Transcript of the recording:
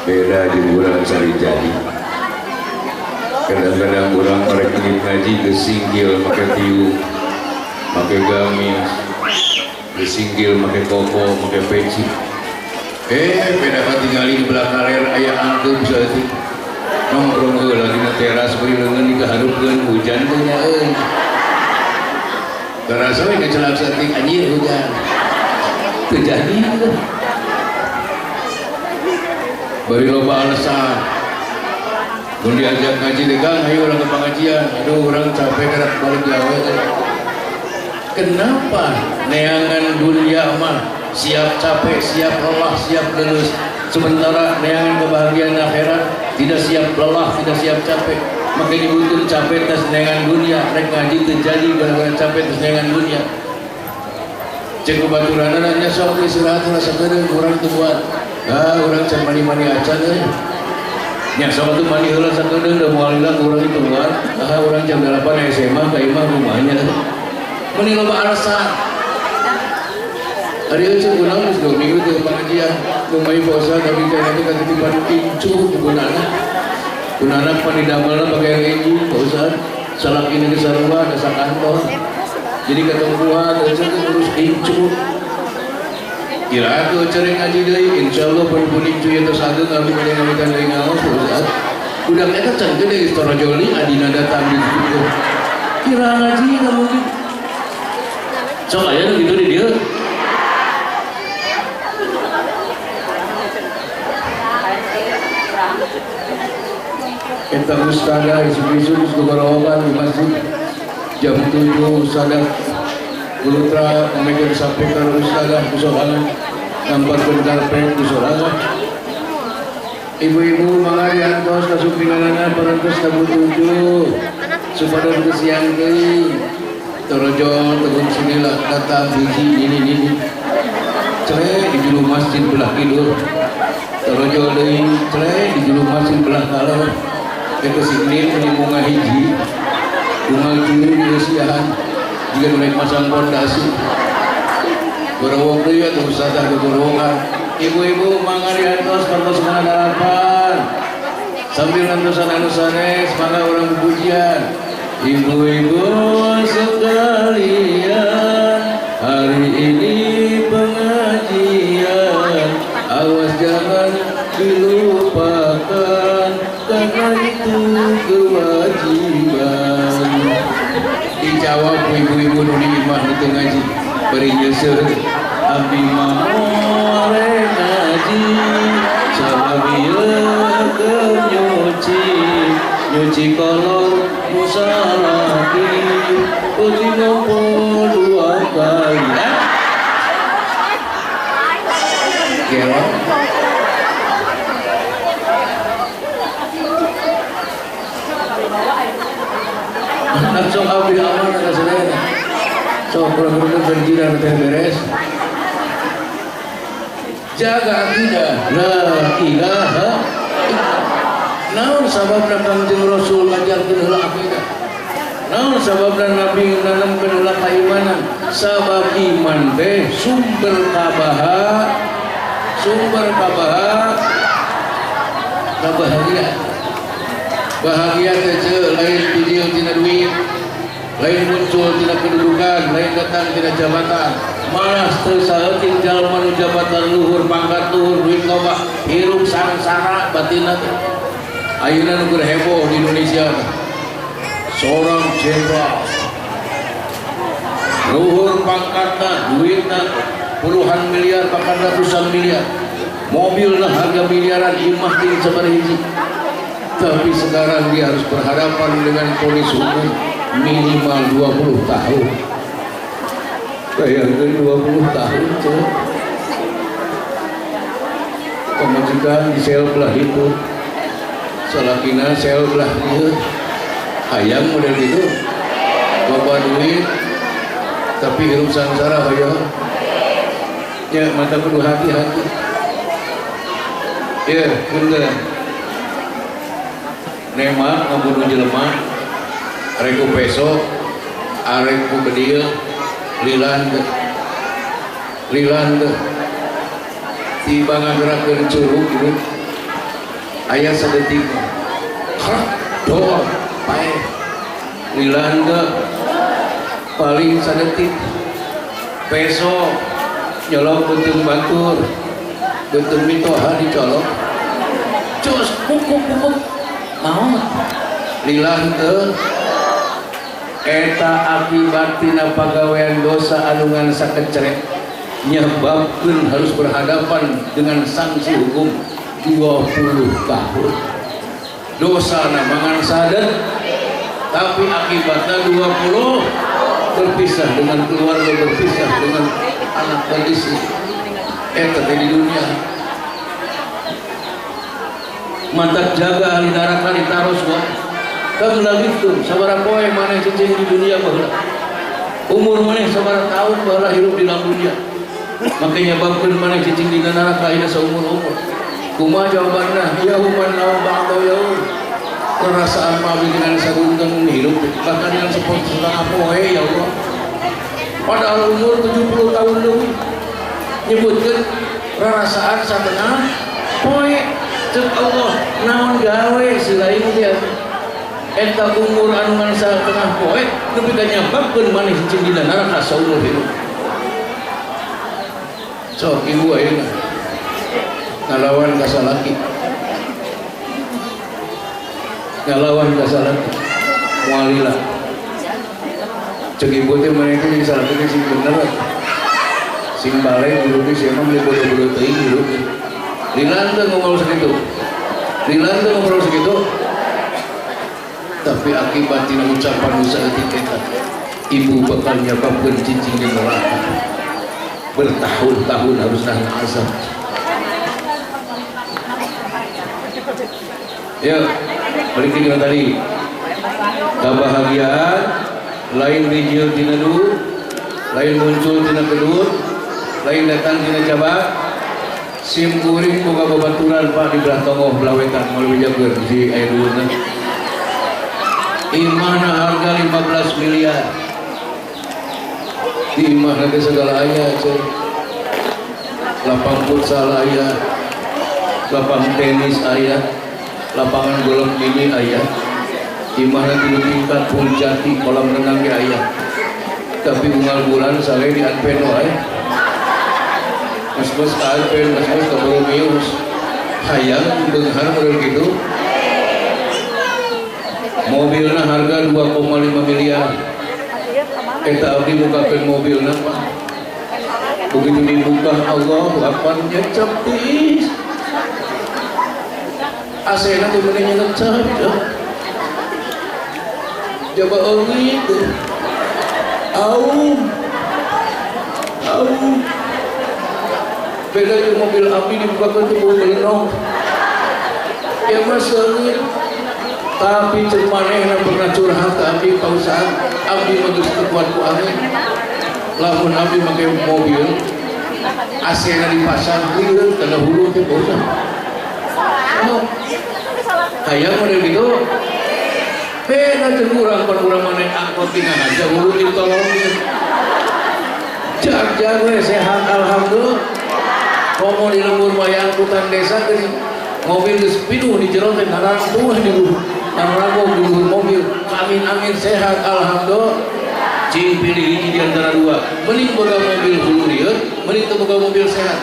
Beda jeung urang Sarijadi. Kadang-kadang urang rek ngaji geus singgil make tiung, make gamis, geus singgil make koko, make peci. Beda katingali di belah kaler aya angkeub saeutik. Nongkrong heula dina teras bari leungeun dikaharupkeun hujan teh nya euy. Karasa we ngacelak saeutik anjir hujan. Teu jadi teh. Bari loba alasan. Mun diajak ngaji deh Kang, ayo urang ke pengajian. Aduh, urang capek gerak balik gawe. Kenapa neangan dunia mah siap capek, siap lelah, siap lulus. Sementara neangan kebahagiaan akhirat tidak siap lelah, tidak siap capek. Maka dibutuhkan capek tes neangan dunia, rek ngaji terjadi gara-gara capek tes neangan dunia. Cek babaturanna nya sok istirahat lah sakedeung urang teu buat. Ah, urang can mandi-mandi acan euy. Nya sok atuh mandi heula sakedeung da moal lila urang itu buat. Ah, urang jam 8 SMA ka imah rumahnya. Meuni loba alasan. Ari euy kunaon geus 2 minggu teu pengajian. Lumayan bosan tapi teh nanti katitipan incu gunana. Gunana pan didamelna pake incu Pak Ustad. Salak ini ke sarua da sakantor. Jadi ketempuhan euy teh ngurus incu. Kira aku cering ngaji deui, insyaallah pun incu ieu tos ageung abdi bade ngawitan deui ngaos Pak Ustad. Budak eta can gede geus torojoli adina datang di situ. Kira ngaji nggak mungkin. Sok aya nu kitu di dieu. Eta ustadzah isuk-isuk geus gogorowokan di masjid. Jam 7 ustadzah gulutra memegang sampekar ustadzah kusorangan namparkeun karpet kusorangan. Ibu-ibu mangga diantos ka supinganana parantos tabuh 7 supados geus siang deui. Torojol tegung sinilah datang hiji ini ini. Cele di juru masjid belah kidul. Torojol deui cele di juru masjid belah kaler. Eta sini meni bunga hiji. Bunga curi di siahan. Jika nu masang pondasi. Gorowok deui atuh ustazah gogorowokan. Ibu-ibu mangga diantos parantos 7:30. Sambil ngantosan anu sanes mangga urang pujian. Ibu-ibu sekalian, hari ini pengajian, awas jangan dilupakan karena itu kewajiban. Dijawab ibu-ibu nu di imah nu teu ngaji, bari nyeuseuh abdi mah moal ngaji, sabab ieu keur nyuci, nyuci kolor musalaki, uji ngumpul 2 kali. Gelo. Langsung abdi aman ka sadayana. Sok kurang-kurang berjiran teh beres. Jaga akidah la ilaha illallah. Naon sababna Kangjeng Rasul ngajarkeun heula akidah? Naon sababna Nabi nanamkeun heula kaimanan? Sabab iman teh sumber kabaha, sumber kabaha, kabahagiaan. Bahagia teh ceu lain bijil tina duit, lain muncul tina kedudukan, lain datang tina jabatan. Malah teu saeutik jalma nu jabatan luhur, pangkat luhur, duit loba, hirup sangsara batinna teh. Ayeuna nu keur heboh di Indonesia teh. Seorang jenderal luhur pangkatna, duitna puluhan miliar bahkan ratusan miliar, mobilna harga miliaran, imah tinggi sabaraha hiji. Tapi sekarang dia harus berhadapan dengan polis hukum minimal 20 tahun. Bayangkan 20 tahun tuh. Pemajikan di sel belah itu, salakina sel belah ieu. Hayang model gitu, loba duit, tapi hirup sangsara hoyong. Ya mata kudu hati-hati. Ya, punten. Nema ngabunuh jelema, arek ku peso, arek ku bedil, lilan teh. Lilan teh. Tiba ngagerakeun curug gitu. Aya sadetik krek dor paeh, lila henteu? Paling sadetik. Peso nyolok beuteung batur, beuteung mitoha dicolok, cus kukuk kukuk, maot, lila henteu? Eta akibat tina pagawean dosa anu ngan sakecrek nyebabkeun harus berhadapan dengan sanksi hukum 20 tahun. Dosa ngan sadetik, tapi akibatnya 20, berpisah dengan keluarga, berpisah dengan anak dan istri. Eta teh di dunia. Mantap jaga, ahli neraka ditaros wae, "Kam labithtum?" Sabaraha poe maneh cicing di dunia baheula? Umur maneh sabaraha tahun baheula hirup di dalam dunia? Makanya nyebabkeun maneh cicing di neraka ayeuna saumur-umur. Kumaha jawabanna? Yauman aw ba'da yaum. Perasaan mah abdi dengan sadinten hirup, bahkan dengan setengah poe, ya Allah. Padahal umur 70 tahun lebih nyebutkan perasaan setengah poe. Cek Allah, naon gawe selain dia? Eta umur anu ngan satengah poe nepi ka nyababkeun maneh cicing dina neraka saumur hidup. Sok ibu ayeuna ngalawan ka salaki, ngalawan ka salaki, moal lila. Cek ibu teh, maneh teh jeung salaki teh sing bener, sing balik hirup teh, sia mah beli bodoh-bodoh teuing hirup teh. Lila teu ngobrol sakitu? Lila teu ngobrol sakitu? Tapi akibat tina ucapan nu saeutik eta, ibu bakal nyebabkeun cicing di neraka bertahun-tahun, harus nahan azab. Ya, balik ke tadi. Kebahagiaan lain bijil tina duit, lain muncul tina kedut, lain datang tina jabat. Sim kuring boga babaturan, Pak, di belah tonggoh, belah wetan, moal bejakeun di aya duitna. Imahna harga 15 miliar. Di imahna teh segala aya, cek. Lapang futsal aya, lapang tenis aya, lapangan golf mini aya. Imahna tilu tingkat, pool jati, kolam renang ge aya. Tapi unggal bulan sale di Advent wae. Mas-mas ka Advent, mas-mas ka Borromeus. Hayang beunghar model gitu? Mobilna harga 2,5 miliar. Eta abdi mukakeun mobilna, Pak. Begitu dibuka, Allahu Akbar, nyecep tiis. AC na teh mending nyecep. Coba eungit tuh. Aum. Aum. Beda jeung mobil abdi, dibukakeun teh bau belenong. Ya mah seungit. Tapi cek manehna pernah curhat ke abdi, "Pak Ustaz, abdi mah geus teu kuat ku angin. Lamun abdi make mobil AC na dipasang, lieur kana hulu teh, Pak Ustaz." Oh, hayang model gitu? Beda jeung urang, pan urang mah naik angkot tinggal aja hulu ditolongin. Jag-jag we sehat, alhamdulillah. Komo di lembur mah angkutan desa geuning mobil geus pinuh di jero teh, narangtung di luhur, naranggung di luhur mobil. Amin amin, sehat, alhamdulillah. Cing pilih hiji di antara dua, mending boga mobil hulu lieur, mending teu boga mobil sehat.